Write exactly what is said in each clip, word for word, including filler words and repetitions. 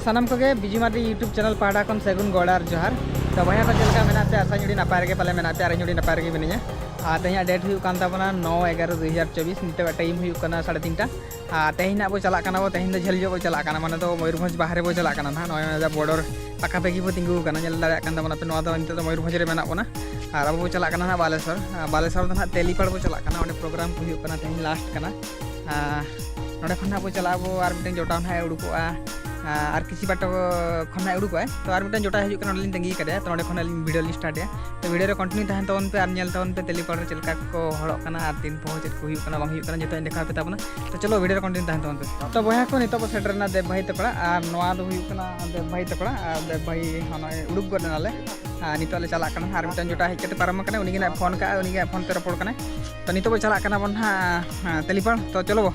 ᱥᱟᱱᱟᱢ ᱠᱚᱜᱮ ᱵᱤᱡᱩ Mardi YouTube channel ᱯᱟᱦᱴᱟ ᱠᱷᱚᱱ ᱥᱟᱹᱜᱩᱱ ᱜᱚᱲ ᱟᱨ ᱡᱚᱦᱟᱨ᱾ ᱛᱚ ᱵᱚᱭᱦᱟ ᱠᱚ, ᱪᱮᱫ ᱞᱮᱠᱟ ᱢᱮᱱᱟᱜ ᱯᱮᱭᱟ? ᱟᱥᱟᱧ ᱟᱹᱰᱤ ᱱᱟᱯᱟᱭ ᱨᱮᱜᱮ ᱯᱟᱞᱮ ᱢᱮᱱᱟᱜ ᱯᱮᱭᱟ, ᱟᱨ ᱤᱧ ᱟᱹᱰᱤ ᱱᱟᱯᱟᱭ ᱨᱮᱜᱮ ᱢᱤᱱᱟᱹᱧᱟ᱾ ᱟᱨ ᱛᱮᱦᱮᱧᱟᱜ date ᱦᱩᱭᱩᱜ ᱠᱟᱱ ᱛᱟᱵᱚᱱᱟ ᱱᱚᱭ ᱮᱜᱟᱨᱚ ᱫᱩ ᱦᱟᱡᱟᱨ ᱪᱚᱵᱵᱤᱥ, ᱱᱤᱛᱚᱜᱟᱜ time ᱦᱩᱭᱩᱜ ᱠᱟᱱᱟ ᱥᱟᱲᱮ ᱛᱤᱱᱴᱟ᱾ ᱟᱨ ᱛᱮᱦᱮᱧ ᱱᱟᱜ ᱵᱚ ᱪᱟᱞᱟᱜ ᱠᱟᱱᱟ ᱵᱚ, ᱛᱮᱦᱮᱧ ᱫᱚ ᱡᱷᱟᱹᱞ ᱧᱚᱜ ᱵᱚ ᱪᱟᱞᱟᱜ ᱠᱟᱱᱟ, ᱢᱟᱱᱮ ᱫᱚ ᱢᱚᱭᱩᱨᱵᱷᱚᱸᱡᱽ ᱵᱟᱦᱨᱮ ᱵᱚ ᱪᱟᱞᱟᱜ ᱠᱟᱱᱟ ᱱᱟᱦᱟᱜ᱾ ᱱᱚᱜᱼᱚᱭ ᱱᱚᱣᱟ border ᱯᱟᱠᱟ ᱯᱟᱠᱤ ᱵᱚ ᱛᱤᱸᱜᱩ ᱟᱠᱟᱱᱟ, ᱧᱮᱞ ᱫᱟᱲᱮᱭᱟᱜ ᱠᱟᱱ ᱛᱟᱵᱚᱱᱟ ᱯᱮ, ᱱᱚᱣᱟ ᱫᱚ ᱱᱤᱛᱚᱜ ᱫᱚ ᱢᱚᱭᱩᱨᱵᱷᱚᱸᱡᱽ ᱨᱮ ᱢᱮᱱᱟᱜ ᱵᱚᱱᱟ᱾ ᱟᱨ ᱟᱵᱚ ᱵᱚ ᱪᱟᱞᱟᱜ ᱠᱟᱱᱟ ᱱᱟᱦᱟᱜ ᱵᱟᱞᱮᱥᱚᱨ᱾ ᱟᱨ ᱵᱟᱞᱮᱥᱚᱨ ᱫᱚ ᱱᱟᱦᱟᱜ ᱛᱮᱞᱤᱯᱟᱲ ᱵᱚ ᱪᱟᱞᱟᱜ ᱠᱟᱱᱟ, ᱚᱸᱰᱮ program ᱠᱚ ᱦᱩᱭᱩᱜ ᱠᱟᱱᱟ, ᱛᱮᱦᱮᱧ last ᱠᱟᱱᱟ᱾ ᱟᱨ ᱱᱚᱸᱰᱮ ᱠᱷᱚᱱ ᱱᱟᱦᱟᱜ ᱵᱚ ᱪᱟᱞᱟᱜᱼᱟ ᱵᱚ, ᱟᱨ ᱢᱤᱫᱴᱮᱱ ᱡᱚᱴᱟᱣ ᱱᱟᱦᱟᱜ ᱮ ᱩᱰᱩᱠᱚᱜᱼᱟ᱾ ᱟᱨ ᱠᱤᱪᱷᱤ ᱵᱟᱴᱟ ᱠᱷᱚᱱ ᱱᱟᱦᱟᱜ ᱩᱰᱩᱠᱚᱜᱼᱟᱭ᱾ ᱛᱚ ᱟᱨ ᱢᱤᱫᱴᱮᱱ ᱡᱚᱴᱟᱣ ᱦᱤᱡᱩᱜ ᱠᱟᱱᱟ, ᱚᱸᱰᱮ ᱞᱤᱧ ᱛᱟᱺᱜᱤ ᱠᱟᱫᱮᱭᱟ᱾ ᱛᱚ ᱱᱚᱸᱰᱮ ᱠᱷᱚᱱ ᱟᱹᱞᱤᱧ video ᱞᱤᱧ startᱮᱜᱼᱟ᱾ ᱛᱚ video ᱨᱮ continue ᱛᱟᱦᱮᱱ ᱛᱟᱵᱚᱱ ᱯᱮ ᱟᱨ ᱧᱮᱞ ᱛᱟᱵᱚᱱ ᱯᱮ ᱛᱮᱞᱤᱯᱟᱲ ᱨᱮ ᱪᱮᱫ ᱞᱮᱠᱟ ᱠᱚ ᱦᱚᱲᱚᱜ ᱠᱟᱱᱟ ᱟᱨ ᱛᱤᱱ ᱯᱚᱦᱚ ᱪᱮᱫ ᱠᱚ ᱦᱩᱭᱩᱜ ᱠᱟᱱᱟ, ᱵᱟᱝ ᱦᱩᱭᱩᱜ ᱠᱟᱱᱟ, ᱡᱚᱛᱚ ᱞᱤᱧ ᱫᱮᱠᱷᱟᱣ ᱟᱯᱮ ᱛᱟᱵᱚᱱᱟ᱾ ᱛᱚ ᱪᱚᱞᱚ video ᱨᱮ continue ᱛᱟᱦᱮᱱ ᱛᱟᱵᱚᱱ ᱯᱮ᱾ ᱛᱚ ᱵᱚᱭᱦᱟ ᱠᱚ, ᱱᱤᱛᱚᱜ ᱵᱚ ᱥᱮᱴᱮᱨ ᱮᱱᱟ ᱫᱮᱵ ᱵᱷᱟᱹᱭ ᱛᱟᱠᱚ ᱚᱲᱟᱜ, ᱟᱨ ᱱᱚᱣᱟ ᱫᱚ ᱦᱩᱭᱩᱜ ᱠᱟᱱᱟ ᱫᱮᱵ ᱵᱷᱟᱹᱭ ᱛᱟᱠᱚ ᱚᱲᱟᱜ᱾ ᱟᱨ ᱫᱮᱵ ᱵᱷᱟᱹᱭ ᱦᱚᱸ ᱱᱚᱜᱼᱚᱭ ᱩᱰᱩᱠ ᱜᱚᱫ ᱮᱱᱟᱞᱮ᱾ ᱟᱨ ᱱᱤᱛᱚᱜ ᱞᱮ ᱪᱟᱞᱟᱜ ᱠᱟᱱᱟ᱾ ᱟᱨ ᱢᱤᱫᱴᱟᱝ ᱡᱚᱴᱟᱣ ᱦᱮᱡ ᱠᱟᱛᱮ ᱯᱟᱨᱚᱢ ᱟᱠᱟᱱᱟᱭ, ᱩᱱᱤ ᱜᱮ ᱱᱟᱜ ᱯᱷᱳᱱ ᱠᱟᱜᱼᱟ, ᱩᱱᱤ ᱜᱮ ᱯᱷᱳᱱ ᱛᱮ ᱨᱚᱯᱚᱲ ᱠᱟᱱᱟᱭ᱾ ᱛᱚ ᱱᱤᱛᱚᱜ ᱵᱚ ᱪᱟᱞᱟᱜ ᱠᱟᱱᱟ ᱵᱚᱱ ᱱᱟᱦᱟᱜ, ᱦᱮᱸ, ᱛᱮᱞᱤᱯᱟᱲ᱾ ᱛᱚ ᱪᱚᱞᱚ ᱵᱚ᱾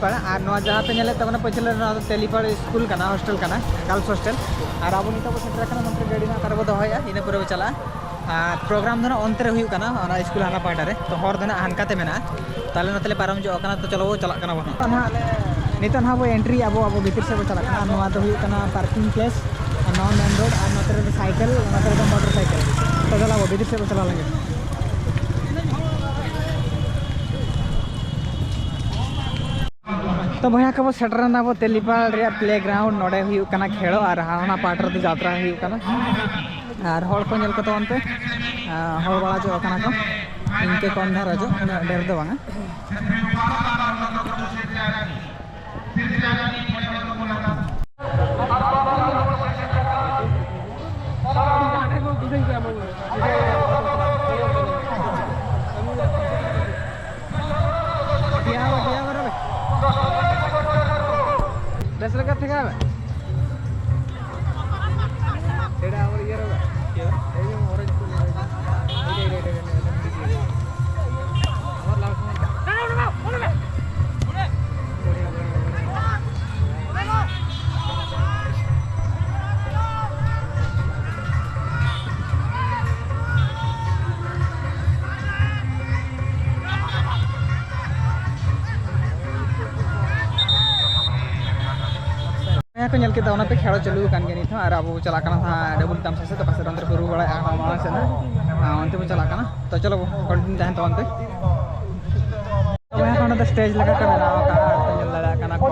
ᱯᱟᱲᱟ᱾ ᱟᱨ ᱱᱚᱣᱟ ᱡᱟᱦᱟᱸ ᱯᱮ ᱧᱮᱞᱮᱫ ᱛᱟᱵᱚᱱᱟ ᱯᱟᱹᱪᱷᱞᱟᱹ ᱨᱮ, ᱱᱚᱣᱟ ᱫᱚ ᱛᱮᱞᱤᱯᱟᱲ ᱥᱠᱩᱞ ᱠᱟᱱᱟ, ᱦᱳᱥᱴᱮᱞ ᱠᱟᱱᱟ, ᱜᱟᱨᱞᱥ ᱦᱳᱥᱴᱮᱞ᱾ ᱟᱨ ᱟᱵᱚ ᱱᱤᱛᱚᱜ ᱵᱚ ᱥᱮᱴᱮᱨ ᱟᱠᱟᱱᱟ, ᱱᱚᱛᱮ ᱨᱮ ᱜᱟᱹᱰᱤ ᱱᱟᱜ ᱚᱠᱟ ᱨᱮᱵᱚ ᱫᱚᱦᱚᱭᱟ, ᱤᱱᱟᱹ ᱯᱚᱨᱮ ᱵᱚ ᱪᱟᱞᱟᱜᱼᱟ᱾ ᱟᱨ ᱯᱨᱳᱜᱨᱟᱢ ᱫᱚ ᱱᱟᱜ ᱚᱱᱛᱮ ᱨᱮ ᱦᱩᱭᱩᱜ ᱠᱟᱱᱟ, ᱚᱱᱟ ᱥᱠᱩᱞ ᱦᱟᱱᱟ ᱯᱟᱦᱴᱟ ᱨᱮ᱾ ᱛᱚ ᱦᱚᱨ ᱫᱚ ᱱᱟᱜ ᱦᱟᱱᱠᱟ ᱛᱮ ᱢᱮᱱᱟᱜᱼᱟ, ᱛᱟᱦᱞᱮ ᱱᱚᱛᱮ ᱞᱮ ᱯᱟᱨᱚᱢ ᱦᱤᱡᱩᱜ ᱠᱟᱱᱟ᱾ ᱛᱚ ᱪᱚᱞᱚ ᱵᱚ ᱪᱟᱞᱟᱜ ᱠᱟᱱᱟ ᱵᱚᱱ ᱱᱟᱜ᱾ ᱱᱤᱛᱚᱜ ᱱᱟᱜ ᱵᱚ ᱮᱱᱴᱨᱤ ᱟᱵᱚ, ᱟᱵᱚ ᱵᱷᱤᱛᱤᱨ ᱥᱮᱫ ᱵᱚ ᱪᱟᱞᱟᱜ ᱠᱟᱱᱟ᱾ ᱱᱚᱣᱟ ᱫᱚ ᱦᱩᱭᱩᱜ ᱠᱟᱱᱟ ᱯᱟᱨᱠᱤᱝ ᱯᱞᱮᱥ, ᱟᱨ ᱱᱚᱣᱟ ᱢᱮᱱ ᱨᱳᱰ, ᱟᱨ ᱱᱚᱛᱮ ᱨᱮᱫᱚ ᱥᱟᱭᱠᱮᱞ, ᱱᱚᱛᱮ ᱨᱮᱫᱚ ᱢᱚᱴᱚᱨ ᱥᱟᱭᱠᱮᱞ᱾ ᱛᱚ ᱪᱟᱞᱟᱣ ᱵᱚ ᱵᱷᱤᱛᱤᱨ ᱥᱮᱫ ᱵᱚ ᱪᱟᱞᱟᱣ ᱞᱮᱱ ᱜᱮ᱾ ᱛᱚ ᱵᱚᱭᱦᱟ ᱠᱚᱵᱚ ᱥᱮᱴᱮᱨ ᱮᱱᱟ ᱵᱚ ᱛᱮᱞᱤᱯᱟᱲ ᱨᱮᱭᱟᱜ ᱯᱞᱮ ᱜᱨᱟᱣᱩᱱᱰ᱾ ᱱᱚᱰᱮ ᱦᱩᱭᱩᱜ ᱠᱟᱱᱟ ᱠᱷᱮᱞᱚᱜ ᱟᱨ ᱦᱟᱱᱟ ᱯᱟᱦᱴᱟ ᱨᱮᱫᱚ ᱡᱟᱛᱨᱟ ᱦᱩᱭᱩᱜ ᱠᱟᱱᱟ᱾ ᱟᱨ ᱦᱚᱲ ᱠᱚ ᱧᱮᱞ ᱠᱚ ᱛᱟᱵᱚᱱ ᱯᱮ, ᱟᱨ ᱦᱚᱲ ᱵᱟᱲᱟ ᱪᱚ ᱠᱟᱱᱟ ᱠᱚ, ᱤᱱᱠᱟᱹ ᱠᱚᱢ ᱫᱷᱟᱨᱟ ᱪᱚ, ᱩᱱᱟᱹᱜ ᱰᱷᱮᱨ ᱫᱚ ᱵᱟᱝᱟ᱾ ᱵᱮᱥ ᱞᱮᱠᱟ ᱴᱷᱮᱠᱟᱣ ᱢᱮ᱾ ᱮᱲᱟ, ᱟᱵᱟᱨ ᱤᱭᱟᱹ ᱨᱮ ᱵᱮ᱾ ᱮᱭ ᱡᱮ ᱚᱨᱮᱧᱡᱽ ᱠᱚ ᱞᱟᱹᱭ ᱫᱟ᱾ ᱮᱭ ᱨᱮ, ᱨᱮ, ᱨᱮ, ᱨᱮ, ᱨᱮ, ᱨᱮ᱾ ᱟᱵᱟᱨ ᱞᱟᱞ ᱥᱚᱢᱚᱭ᱾ ᱦᱮᱸ ᱠᱚ ᱧᱮᱞ ᱠᱮᱫᱟ, ᱚᱱᱟᱛᱮ ᱠᱷᱮᱞ ᱪᱟᱹᱞᱩ ᱟᱠᱟᱱ ᱜᱮᱭᱟ ᱱᱤᱛ ᱦᱚᱸ᱾ ᱟᱨ ᱟᱵᱚ ᱪᱟᱞᱟᱜ ᱠᱟᱱᱟ ᱦᱟᱸᱜ ᱰᱟᱵᱩᱞ ᱛᱟᱢᱥᱟ ᱥᱮᱫ, ᱚᱠᱟ ᱥᱮᱫ ᱚᱱᱛᱮ ᱨᱮᱠᱚ ᱨᱩ ᱵᱟᱲᱟᱭᱟ ᱢᱟᱲᱟᱝ ᱥᱮᱫ ᱦᱟᱸᱜ᱾ ᱟᱨ ᱚᱱᱛᱮ ᱵᱚ ᱪᱟᱞᱟᱜ ᱠᱟᱱᱟ᱾ ᱛᱚ ᱪᱚᱞᱚ ᱠᱚᱱᱴᱤᱱᱤᱭᱩ ᱛᱟᱦᱮᱱ ᱛᱟᱵᱚᱱ ᱯᱮ᱾ ᱛᱚᱵᱮ ᱦᱟᱸᱜ ᱚᱸᱰᱮ ᱫᱚ ᱥᱴᱮᱡᱽ ᱞᱮᱠᱟ ᱠᱚ ᱵᱮᱱᱟᱣ ᱟᱠᱟᱫᱼᱟ, ᱟᱨ ᱠᱚ ᱧᱮᱞ ᱫᱟᱲᱮᱭᱟᱜ ᱠᱟᱱᱟ ᱠᱚ,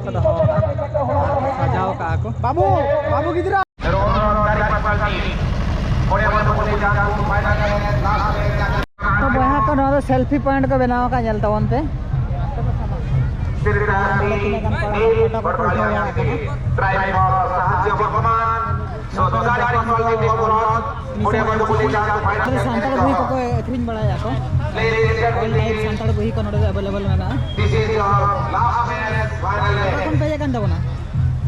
ᱠᱚ ᱫᱚᱦᱚ ᱟᱠᱟᱫᱼᱟ, ᱟᱨ ᱠᱚ ᱥᱟᱡᱟᱣ ᱟᱠᱟᱫᱼᱟ ᱠᱚ᱾ ᱵᱟᱹᱵᱩ, ᱵᱟᱹᱵᱩ ᱜᱤᱫᱽᱨᱟᱹ᱾ ᱛᱚ ᱵᱚᱭᱦᱟ ᱠᱚ, ᱱᱚᱣᱟ ᱫᱚ ᱥᱮᱞᱯᱷᱤ ᱯᱚᱭᱮᱱᱴ ᱠᱚ ᱵᱮᱱᱟᱣ ᱟᱠᱟᱫ, ᱧᱮᱞ ᱛᱟᱵᱚᱱ ᱯᱮ᱾ ᱛᱤᱱᱟᱹᱜ ᱜᱟᱱ ᱠᱚᱲᱟ ᱠᱚ ᱯᱷᱳᱴᱳ ᱠᱚ ᱩᱴᱷᱟᱹᱣ ᱵᱟᱲᱟᱜ ᱠᱟᱱᱟ᱾ ᱟᱫᱚ ᱥᱟᱱᱛᱟᱲ ᱵᱚᱦᱤ ᱠᱚᱠᱚ ᱟᱹᱠᱷᱨᱤᱧ ᱵᱟᱲᱟᱭᱟ ᱠᱚ᱾ All type ᱥᱟᱱᱛᱟᱲ ᱵᱚᱦᱤ ᱠᱚ ᱱᱚᱰᱮ ᱫᱚ available ᱢᱮᱱᱟᱜᱼᱟ᱾ ᱚᱠᱟ ᱠᱷᱚᱱ ᱯᱮ ᱦᱮᱡ ᱟᱠᱟᱱ ᱛᱟᱵᱚᱱᱟ?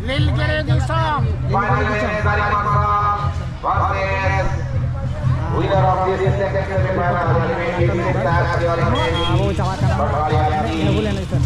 ᱞᱤᱞᱜᱤᱨᱤ ᱫᱤᱥᱚᱢ᱾ ᱞᱤᱞᱜᱤᱨᱤ ᱫᱤᱥᱚᱢ᱾ Winner of this second semifinal, ᱟᱵᱚ ᱪᱟᱞᱟᱜ ᱠᱟᱱᱟ ᱰᱷᱟᱹᱵᱩᱞ ᱮᱱᱮᱡ ᱥᱮᱫ᱾